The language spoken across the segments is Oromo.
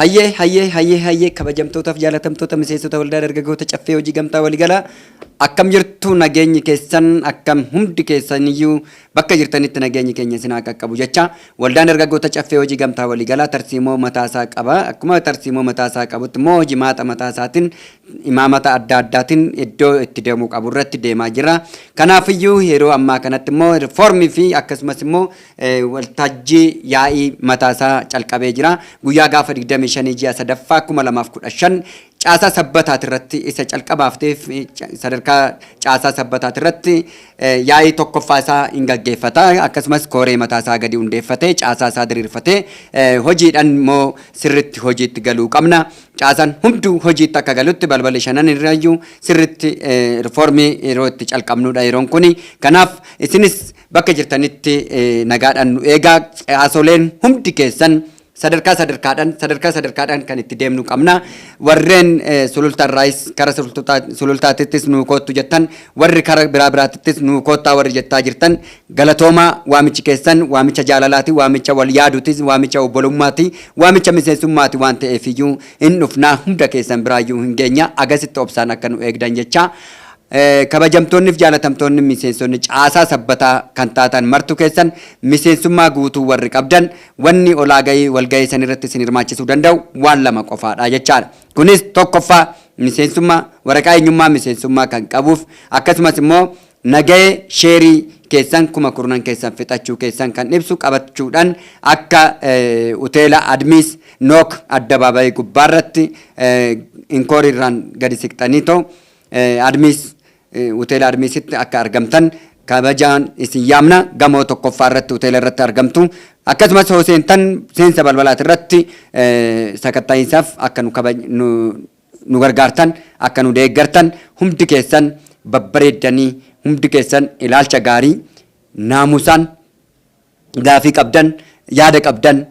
Hayyee, hayyee, hayyee, hayyee, kabajamtootaaf jaalatamtoota miseensota Waldaa Dargaggoota Caffee Hojii Gamtaa Waliigalaa, akkam jirtu? Nageenyi keessan akkam? Hundi keessaniyyuu bakka jirtanitti nageenyi keenya isin haa qaqqabu jecha, Waldaan Dargaggoota Caffee Hojii Gamtaa Waliigalaa tarsiimoo mataasaa qaba. Akkuma tarsiimoo mataasaa qabutti immoo hojii maaxa mataasaatiin, imaamata adda addaatiin iddoo itti deemuu qabu irratti deemaa jira. Kanaafiyyuu yeroo ammaa kanatti immoo rifoormii fi akkasumas immoo waltajjii yaa'ii mataasaa calqabee jira. Guyyaa gaafa 25 ji'a sadaffaa 2015 caasaa Sabbataati irratti isa calqabaaf ta'eef sadarkaa caasaa Sabbataati irratti yaa'ii tokkoffaa isaa hin gaggeeffata. Akkasumas kooree mataasaa gadi hundeeffatee, caasaa isaa diriirfatee, hojiidhaan immoo sirritti hojiitti galuu qabna. Caasaan hunduu hojiitti akka galutti balballi shanan irrayyuu sirritti rifoormii yeroo itti calqabnudha yeroon kuni. Kanaaf isinis bakka jirtanitti nagaadhaan nu eegaa. Caasoleen hundi keessan sadarkaa sadarkaadhaan, sadarkaa sadarkaadhaan kan itti deemnu qabna. Warreen Sulultaarraayis kara Sulultaatittis nu koottu jettan, warri kara biraa biraatittis nu koottaa warri jettaa jirtan, galatoomaa. Waamichi keessan waamicha jaalalaati, waamicha wal yaaduutis, waamicha obbolummaati, waamicha miseensummaati waan ta'eefiyyuu hin dhufnaa, hunda keessan biraayyuu hin geenya. Agasitti obsaan akka nu eegdan jecha. Kabajamtoonni fi jaalatamtoonni miseensonni caasaa Sabbataa kan taatan martu keessan, miseensummaa guutuu warri qabdan, wanni olaa gahii walgahii san irratti isin hirmaachisuu danda'u waan lama qofaadha jechaadha. Kunis tokkoffaa miseensummaa, waraqaa eenyummaa miseensummaa kan qabuuf, akkasumas immoo nagahee sheerii keessan 10,000 keessan fixachuu keessan kan ibsu qabachuudhaan akka hoteela Admiis Nook addabaabayii gubbaarratti inkooriirraan gadi siqxanii ta'u Admiis, hoteela Admiisitti akka argamtan kabajaan isin yaamna. Gamoo tokkoffaa irratti hoteela irratti argamtu. Akkasumas hoo seentan seensa balbalaati irratti sakatta'iinsaaf akka nu gargaartan, akka nu deeggartan, hundi keessan babbareeddanii, hundi keessan ilaalcha gaarii, naamusaan, gaafii qabdan, yaada qabdan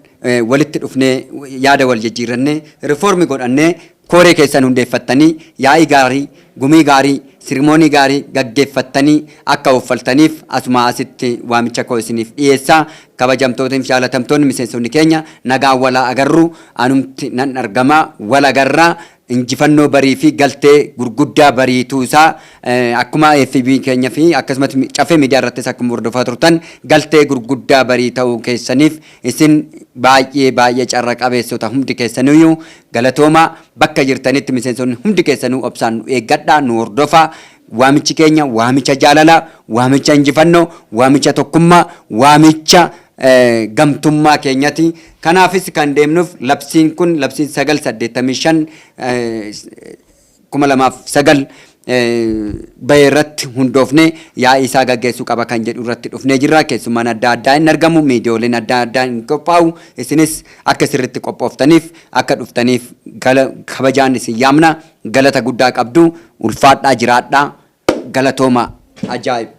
walitti dhufnee, yaada wal jijjiirrannee, rifoormi godhannee, kooree keessan hundeeffattanii, yaa'ii gaarii, gumii gaarii, sirimoonii gaarii gaggeeffattanii akka uffaltaniif asuma asitti waamicha koo isiniif dhiyeessaa. Kabajamtootaa fi jaalatamtoonni miseensonni keenya, nagaan walaa agarru. Anumti nan argama, wal agarraa. Injifannoo barii fi galtee gurguddaa bariituu isaa akkuma FB keenya fi akkasumas Caffee Miidiyaa irrattis akkuma hordofaa turtan, galtee gurguddaa barii ta'uu keessaniif isin baay'ee baay'ee carra qabeessota. Hundi keessaniyyuu galatoomaa. Bakka jirtanitti miseensonni hundi keessanuu obsaan nu eeggadhaa, nu hordofaa. Waamichi keenya waamicha jaalalaa, waamicha injifannoo, waamicha tokkummaa, waamicha gamtummaa keenyati. Kanaafis kan deemnuuf labsiin kun, labsiin 985 2009 bahee irratti hundoofne yaa'ii isaa gaggeessuu qaba kan jedhu irratti dhufnee jirra. Keessummaan adda addaa hin argamu, miidiyooleen adda addaa hin qophaa'u. Isinis akka sirriitti qophooftaniif akka dhuftaniif kabajaan isin yaamna. Galata guddaa qabdu, ulfaadhaa, jiraadhaa, galatooma, ajaa'ib.